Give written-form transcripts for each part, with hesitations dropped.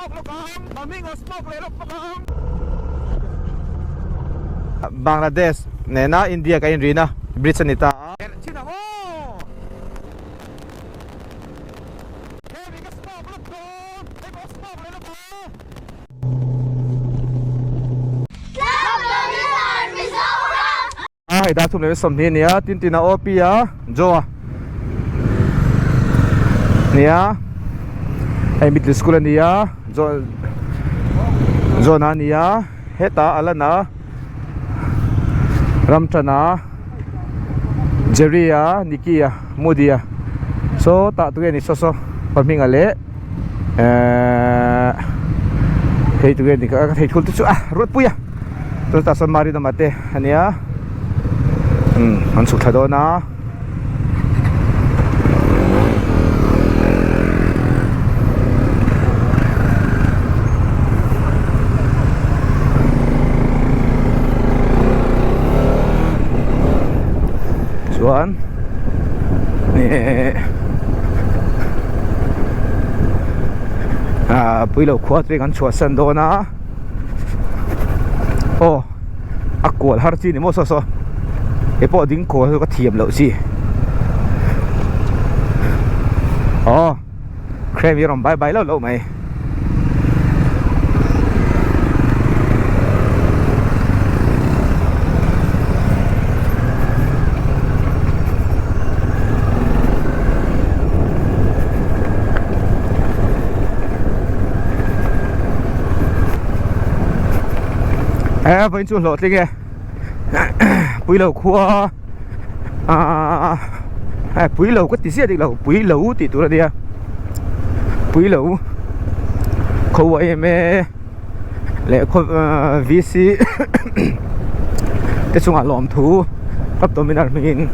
smoke lawk ang Mami ngaw smoke leh lawk bawk ang. Bangladesh nena India kan inrina bridge a ni ta a. Chin ang aw. Hemi ka smoke lawk dawn hei pawh smoke leh lawk ang. A hei dar thum leh 20 a nia tin tin a OP a Joe a nia hei middle school a nia John John a nia hetah a lan a Ramchana Jerry a Nicky a Moody a saw tah tu nge ni saw saw pahming a leh ehh hei tu nge ni ka thei thul te chu a Ruatpui a chuan tah sawn Mari Dama te a nia umm an chhuk thla dawn a. Chuan ehh ah puilo khua te kan chhuahsan dawn a aw a kual har chi ni maw saw saw he pawh ding kual chu ka thiam loh chi aw crane hi a rawn bai bai loh loh mai. E vawiin chu hlawhtling e puilo khua aaa e puilo ka ti ziah dik lo puilo tih tur a nia puilo khaw em e leh khaw VC te chungah lawmthu club dominar hmingin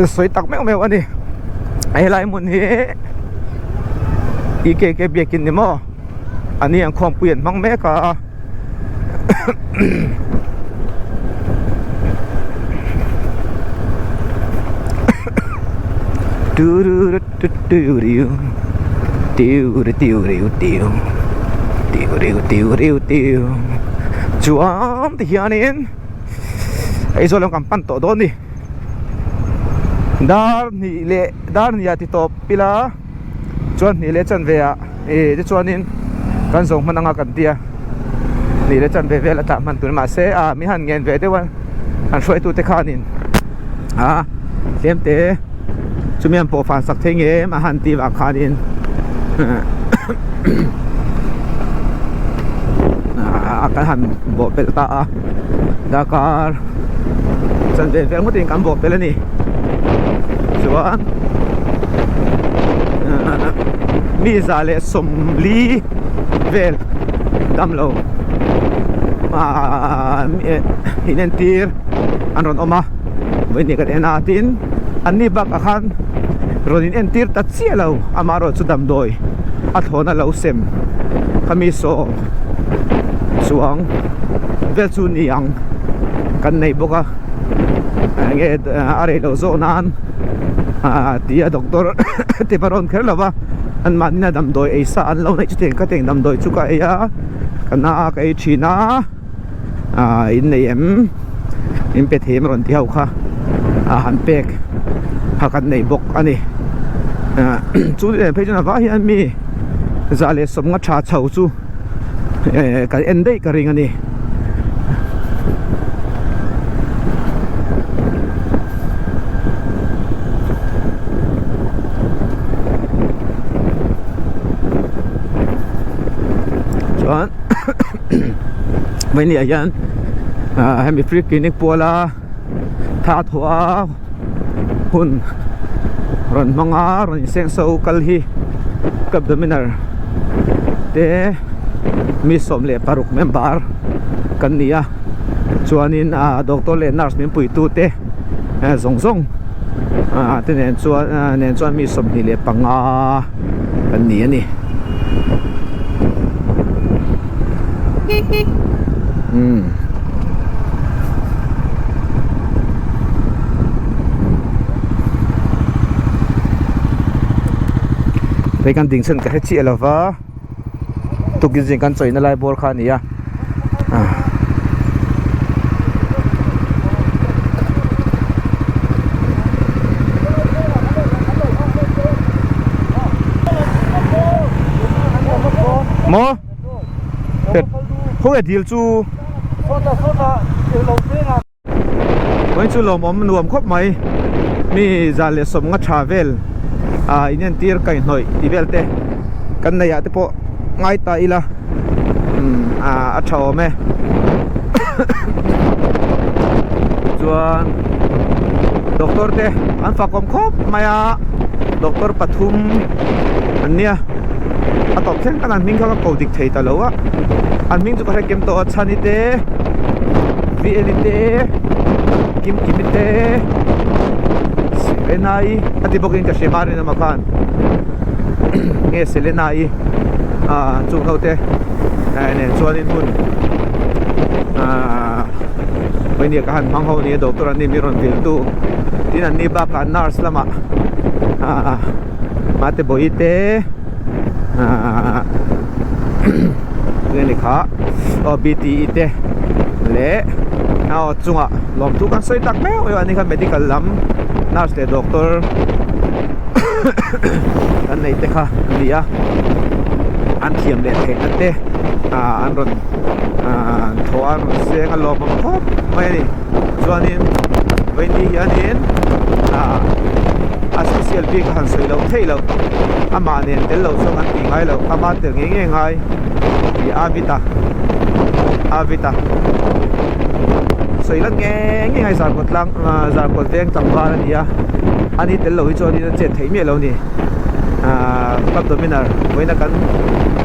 sawi tak meuh meuh a ni helai hmun hi EKK biakin ni maw a ni ang khawmpui an hmang mek a chuan ti hianin Aizawl lam kan pan tawh dawn a ni dar hnih leh dar hnih ah ti tawp ila chuan hnih leh chanve ah ih tichuanin kan zawng hman anga kan tia hnih leh chanve vel a tah hman tur mahse ah mi han ngen ve deuh a an hruaitu te khanin ah tlem te chumi an pawh fan sak thei nge em a han tih vang khanin ah kan han bawh pelh ta a darkar chanve vel ngawtin kan bawh pelh a ni chuan mi za leh sawmli vel damlo ah inentir an rawn awm a vawiin kan en a tin anni bakah khan rawn in entir ta chiah lo amaherawhchu chu damdawi a thlawna lo sem khami sawm chuang vel chu ni ang kan nei bawk a enge a rei loh zawk nan ah tia doctor te va rawn kher lo va an mahni a damdawi ei sa an lo neih chutiang ka teng damdawi chu ka ei a ka na a ka ei thin a ah in nei em in pe thei em rawn ti ho kha a han pek kha kan nei bawk a ni ah chu leh phei chuan a vai hian mi za leh sawmnga tha chho chu eh kan en daih ka ring a ni. Chuan Vawinia hian ah hemi free clinic puala tha thawh a hun rawn hmang a rawn inseng so kal hi club dominar te mi 16 member kan ni a chuanin ah doctor leh nurse min pui tu te zawng zawng ah te nen chuan nen chuan mi 25 kan ni a ni. Umm. Hei kan ding chhan ka hre chiah lova tukin zing kan chawina lai bawr kha a ni a ah. Maw? Khawnge dil chu? Vawiin chu lawmawm nuam khawp mai mi 150 tha vel ah inentir kaihhnawih tih vel te kan neih ah te pawh ngai ta ila umm ah a tha awm e chuan doctor te an fakawm khawp mai a doctor pathum an nia a tawp thleng tak an hming kha ka ko dik thei ta lo a an hming chu ka hre kem tawh a chhani te. VL te Kim Kimi te Selena i a ti bawkin ka hria hma rinawm ah khan nge Selena i ah chung ho te nen chuanin hun ah pawimawh ka han hmang ho nia doctor an ni mi rawn vil tu tin an ni bakah nurse lamah ah mate bawihi te ah. Tunge ni kha aw bte te leh aw chungah lawmthu kan sawi tak meuh meuh a ni kha medical lam nurse leh doctor kan neih te kha a ni a an thiam leh theihna te ah an rawn ah thaw a an rawn seng a lawmawm khawp mai a ni chuanin vawiin hianin ah a special bik a han sawi loh theih loh amah nen tel loh chuan kan tih ngai loh ama tel ngei ngei ngai tih a vit a a vit a sawi lan ngei ngei ngai zarkawt tlang ah zarkawt veng tlangval a ni a ani tel loh hi chuanin a chet theih miah lo a ni ah club dominar vawiina kan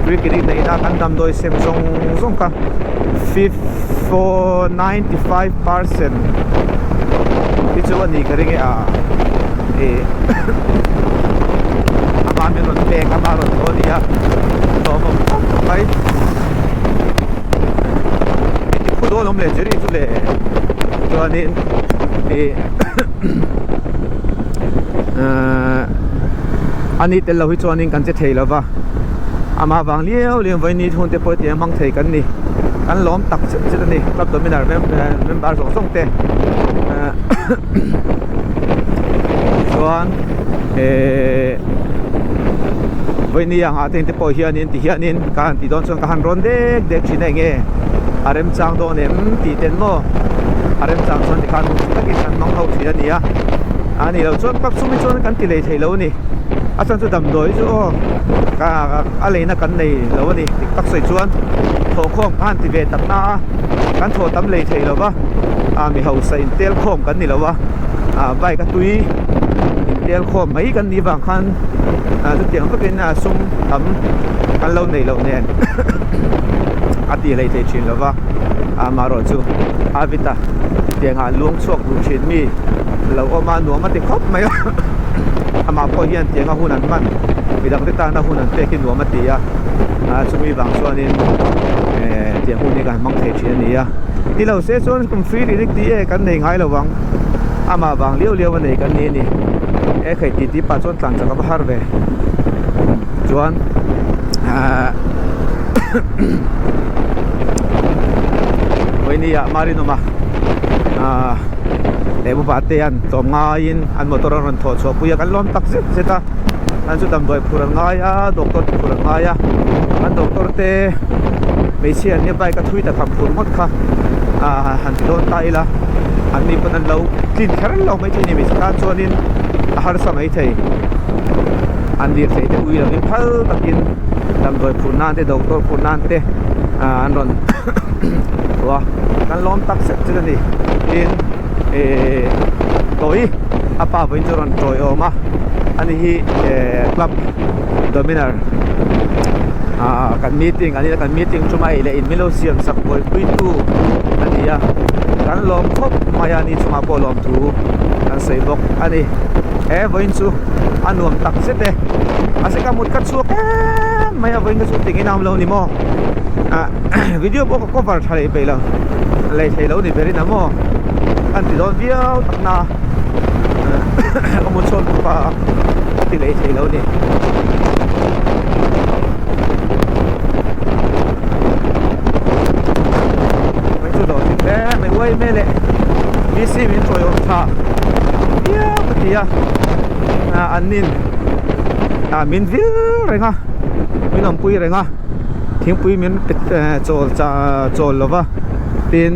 cricket neihna kan damdawi sem zawng zawng kha 95% hi chu a ni ka ring e a ih amah min rawn pek amah rawn thaw a ni a hlawhawm khawp mai engti phu dawn awm leh Jerry chu le chuanin ih ahh a ni tel lo hi chuanin kan che thei lo va amah vang liau liau vawiin hun te pawh hetiang hmang thei kan ni kan lawm tak zet zet a ni club dominar member zawng zawng te chuan ehh vawiin ang ah te pawh hianin ti hianin ka han tih dawn chuan ka han rawn dek dek thin a enge a remchang dawn em tih ten maw a remchang chuan tikhan hun takin kan hmang ho thin a ni a a nih loh chuan club chhung hi chuan kan ti lei thei lo a ni a chhan chu damdawi chu aw ka a leina kan nei lo a ni dik tak sawi chuan thawhkhawm kha han ti ve tak na a kan thawh tam lei thei lo va ah mi hausa in tel khawm kan ni lo va ah bike a tui in tel khawm mai kan nih vang khan ah chutiang vakin a sum tam kan lo nei loh nen a tih hlei thei thin lo va amaherawh chu a vit a tiangah luang chhuak duh thin mi lo awm a nuam a ti khawp mai a amah pawh hian tianga hun an hman midang te tana hun an pek hi nuam a ti a ah chumi vang chuanin eh tiang hun hi kan hmang thei thin a ni a ni lo se chuan kum free ri rik tih e kan nei ngai lo vang amah vang liau liau a nei kan ni a ni e khai titi pah chuan tlan chak a va har ve chuan ah vawinia Marinawma ah leh upa te an tlawm ngaiin an motor an rawn thawh chhuah pui a kan lawm tak zet zet a an chu damdawi phur an ngai a doctor te phur an ngai a an doctor te hmeichhia an nia bike a thui tak han phur ngawt kha ah han ti dawn ta ila an ni pawn an lo tlin kher lo maithei a ni hmeichhe tan chuanin a harsa maithei an lirthei te ui lovin phal takin damdawi phur nan te doctor phur nan te ah an rawn a kan lawm tak zet zet a ni tin eh tawi a pa vawiin chu a rawn tawi awm a ani hi eh club dominar ah kan meeting an ina kan meeting chuma ei leh in min lo siam sak buaipui tu a ni a kan lawm khawp mai a ni chungah pawh lawm thu kan sawi bawk a ni he vawiin chu a nuam tak zet e mahse ka mut ka chhuak em mai a vawiin ka chu tingin a awm lo ni maw ah video pawh ka cover tha leh peih lo lei thei lo ni berin a maw an ti dawn viau tak na ka mu chhuak bawk a ka ti lei thei lo ni. Yma leh VC min tawiawm tha viau ka ti a, an nin min vil reng a, min awmpui reng a, thingpui min pe chawl chawl lo va, tin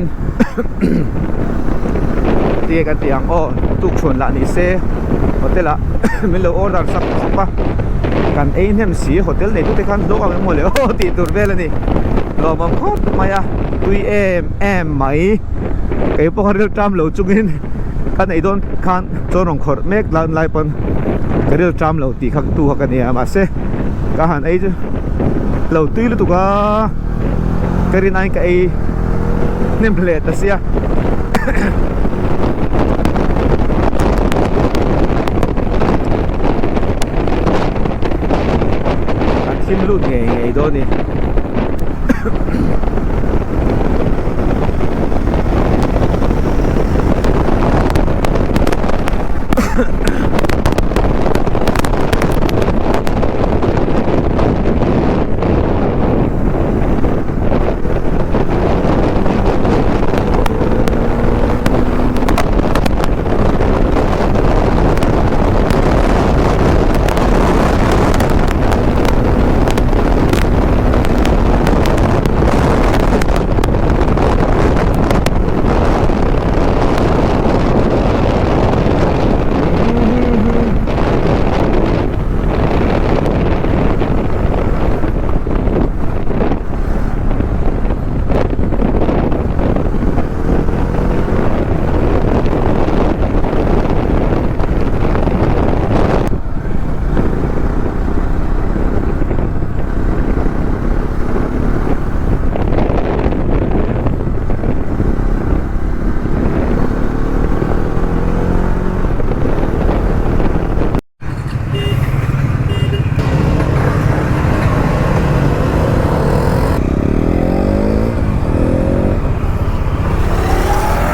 tinge kan tih ang aw tukchhuan lah ni se hotel ah min lo order sak khawp a, kan ei hnem si hotel nei tute khan hlawk ang emaw le aw tih tur vel a ni. Lawmawm khawp mai a, tui em em mai. Kei pawh kha ril ṭam lo chungin ka neih dawn khan chaw rawn khawrh mek lan lai pawn ka ril ṭam lo tih kha tu kha ka nia mahse ka han ei chu lo tui lutuk a, ka rin aiin ka ei hnem hle ta sia. Kan thim lut ngei ngei dawn ni.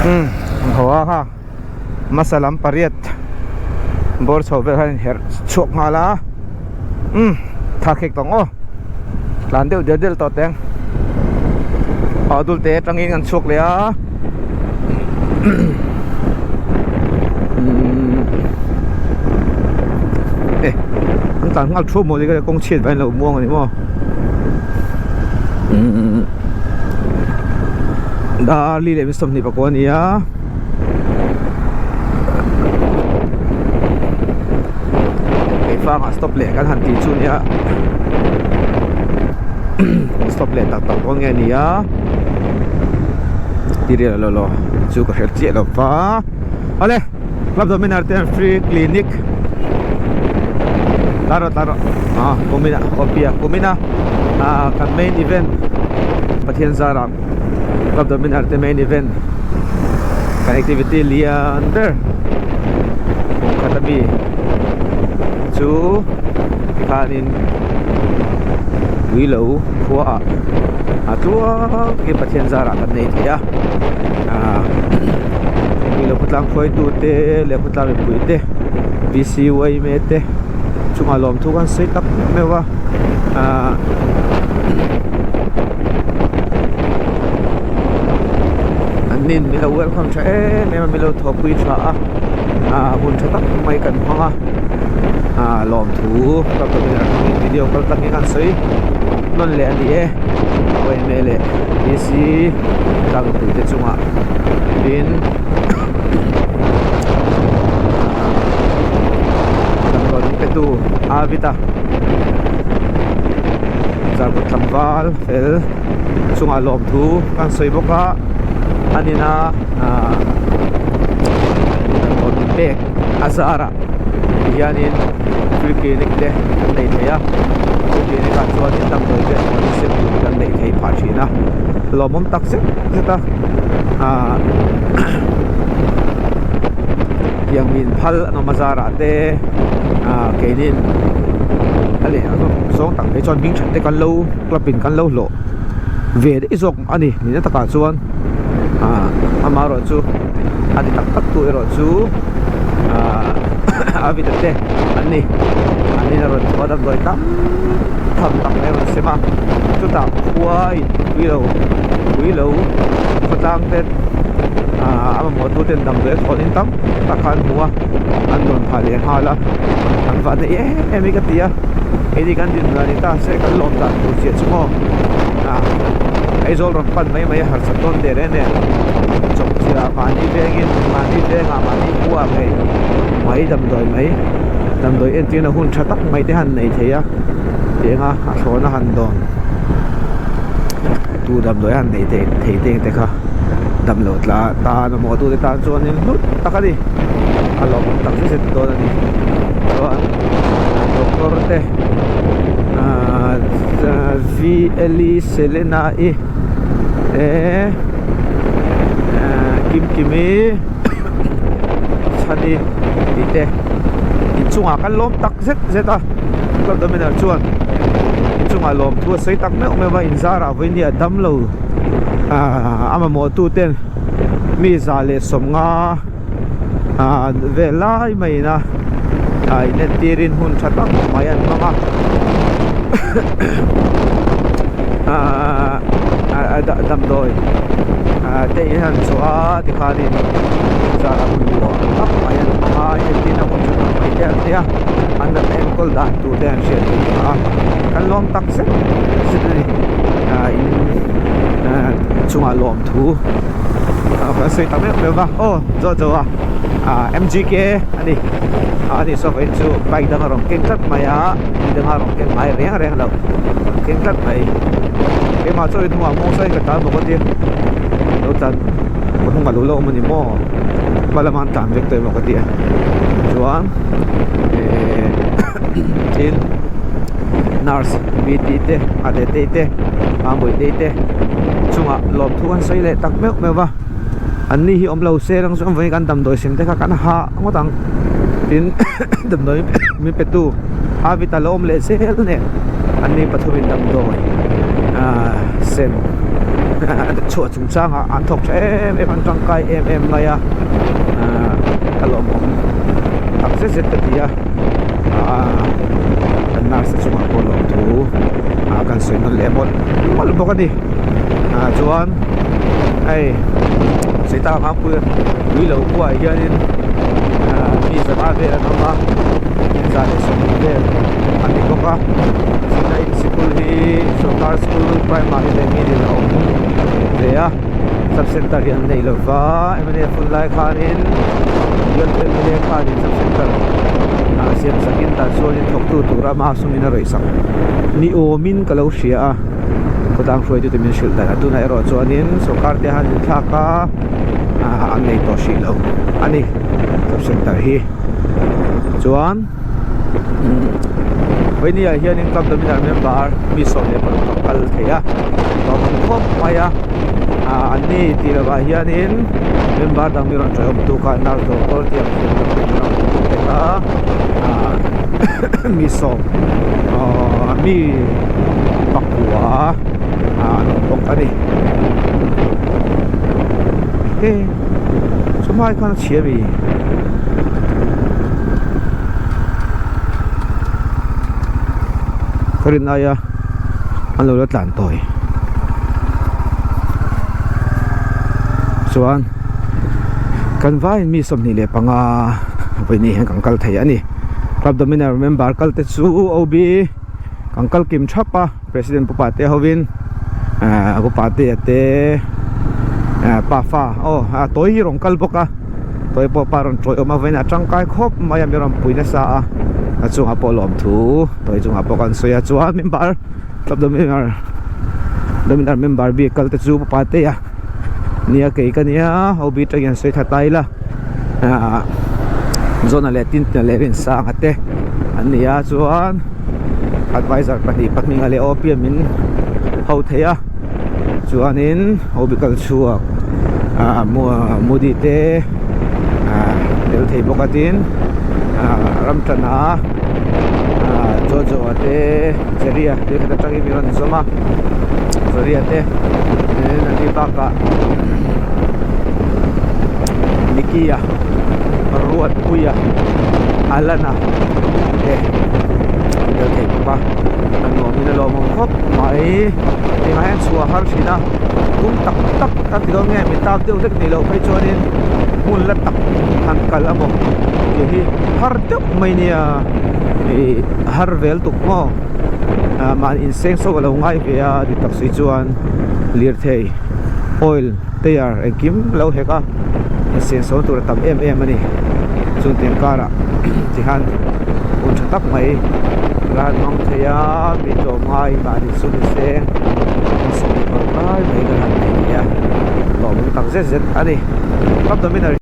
Umm haw a ha hmasa lam pariat bawr chho vel khan inherh chhuak nghal a umm tha khek tawng aw tlan deuh del del tawh teng aw dul te atangin kan chhuak leh a e an tlan nghal thu maw ni kawng chhiat vangin lo muang ani maw umm dar li leh 24 a ni a. Keifangah stop leh kan han tih chu nia stop leh tak tak dawn nge ni a ti rial lo lo chu ka hriat chiah lo va awle club dominar te an free clinic tlar rawh tlar rawh ah kumina awpia kumina ah kan main event Pathian zarah Club Dominar te main event kan activity lian ber kum khat ami chu tikhanin Puilo khua ah a tluang takin Pathian zarah kan nei thei a ah Puilo khawtlang hruaitu te leh khawtlang mipui te BCYMA te chungah lawmthu kan sawi tak meuh a ah. An nin min lo welcome tha em em a min lo thawhpui tha a ah hun tha tak mai kan hmang a ah lawmthu ka hmangin video kal tak hi kan sawi nawn leh a ni e yma leh bc tlangpui te chungah tin damdawi min pe tu Avita. Zarkawt tlangval fel chungah lawmthu kan sawi bawk a an ina ahh damdawi pek a zarah tihianin free clinic te an nei thei a free clinic ah chuanin damdawi te an sem tur kan neih theih phah thin a lawmawm tak zet zet a ahh tiang min phal an awm a zarah te ahh keinin a leh a zawng zawng tak phei chuan hming that te kan lo club in kan lo hlawh ve daih zawk a ni nihna takah chuan ahh amaherawhchu a ti tak tak tu erawh chu ahh. Avita te an ni an in a rawn chhuah a damdawi tam tham tak mai a rawn sem a chutah khua in pui lo pui lo khawtlang ten ahh a mamawh tu ten damdawi a thawn in tam tak kha an hmu a an rawn phah leh nghal a an vah na em em hi ka ti a keini kan dinhmun ah ni ta se kan lawm dan tur chiah chu maw ah Aizawl rawn pan mai mai a harsat dawn teh reng nen chawpchilh ah mahni vengin mahni vengah mahni khua ah ngei mai damdawi mai damdawi entirna hun tha tak mai te han nei thei a tianga a thlawna han dawn tu damdawi a han nei thei thei te te kha damlo tla tan a maw tute tan chuanin hlut tak a ni a lawmawm tak zet zet dawn a ni chuan doctor te ahh V L E Selena i te ahh Kimkimi Chhani tih te inchungah kan lawm tak zet zet a club dominar chuan inchungah lawm thu a sawi tak meuh meuh a inzarah vawinia damlo ahh a mamawh tu ten mi 150 ahh vel lai maiin a ah inentirin hun tha tak mai an hmang a ahh damdawi ah te in han chhuah a tikhanin zan hun nuam tak mai an hmang a entirna hun tha tak mai te an nei a an natna enkawl dan tur te an hriat theih phah a kan lawm tak zet zet a ni ah in ah chungah lawm thu kan sawi ta meuh meuh va aw zawh zawh a ah M G K a ni a ni saw vawiin chu bike dang a rawn keng tlat mai a mi danga rawn keng ngai reng reng lo rawn keng tlat mai keimah chuan hnungah mawng sain ka tlan bawk a tia lo tlan ka hnungah lo la awm a ni maw hma lama an tlan vek tawh emaw ka tia chuan ehh tin nurse B T te a te tei te a bawih te chungah lawmthu an sawi leh tak meuh meuh va an ni hi awm lo se lang chuan vawiin kan damdawi sem te kha kan ha ngawt ang tin damdawi min pe tu a vit a lo awm leh zel nen an ni pathumin damdawi ah sem chhuah chungchangah an thawk tha em em an tangkai em em mai a ah a lawmawm tak zet zet ka ti a ah kan nurse te chungah pawh lawmthu ah kan sawi nawn leh mawlh mawlh bawk a ni ah chuan hei sita ngangpui ui lo khuaah hianin ah mi zanga vel an awm a 120 vel an ni bawk a china in sikul hi sorkar school primary leh middle a awm ve a sub center hi an nei lova mnf hun lai khanin bialtu mla khanin sub center ah siam sakin tah chuanin thawktu tur ama sumin a rawih sak ni awmin ka lo hria a khawtlang hruaitute min hrilh dan a tunah erawh chuanin sorkar te han inthlak a ah an nei tawh hrih lo a ni sub center hi chuan vawinia hianin club dominar member mi 16 a kal thei a a awm khawp mai a ah an ni tih lovah hianin member dang mi rawn ṭawih awm tu kha nurse doctor tih ang thiam lo te rawn pek a ah mi sawm ah mi pakua ah an awm bawk a ni he chumai khan a chhia mi. Ka rin aia an lo la tlan tawi chuan kan vaiin mi 25 vawiin hian kan kal thei a ni club dominar member kal te chu O B kan kal kim thap a president pu pate hovin ahh pu patea te ahh pafa aw a tawi hi rawn kal bawk a. Tawi pawh pa rawn tawih awm a vawiin a tangkai khawp mai a mi rawn pui nasa a a chungah pawh lawmthu tawi chungah pawh kan sawi a chuan member club dominar dominar member bik kal te chu pa te a nia kei ka nia ho bi tangin an sawi tha ta ila ah zawna leh tin tina leh rinsanga te an ni a chuan advisor pahnih pahnih leh O P min ho thei a chuanin ho bi kal chhuak ah mudi te ah tel thei bawk a tin ah ram tana ah jojo a te jerry a te khat atangin min rawn zawm a jerry a te tin an ni bakah nicky a. Ruatpuia Alana te an tel thei bawk a a nuamin a lawmawm khawp mai engah hian chhuah har thin a tum tak tak a ti dawn nge mi tak deuh hlek nih loh phei chuanin hmun la tak han kal a maw tih hi har deuh mai nia ih har vel tuk maw ah mahni inseng so a lo ngai ve a dik tak si chuan lirthei oil tyre engkim lo hek a inseng so tur a tam em em a ni chung tiang karah tikhan hun tha tak mai la han hmang thei a mi tlawmngai mahni chu ni se insawm leh pang lai mai kan han nei thei a lawmawm tak zet zet a ni.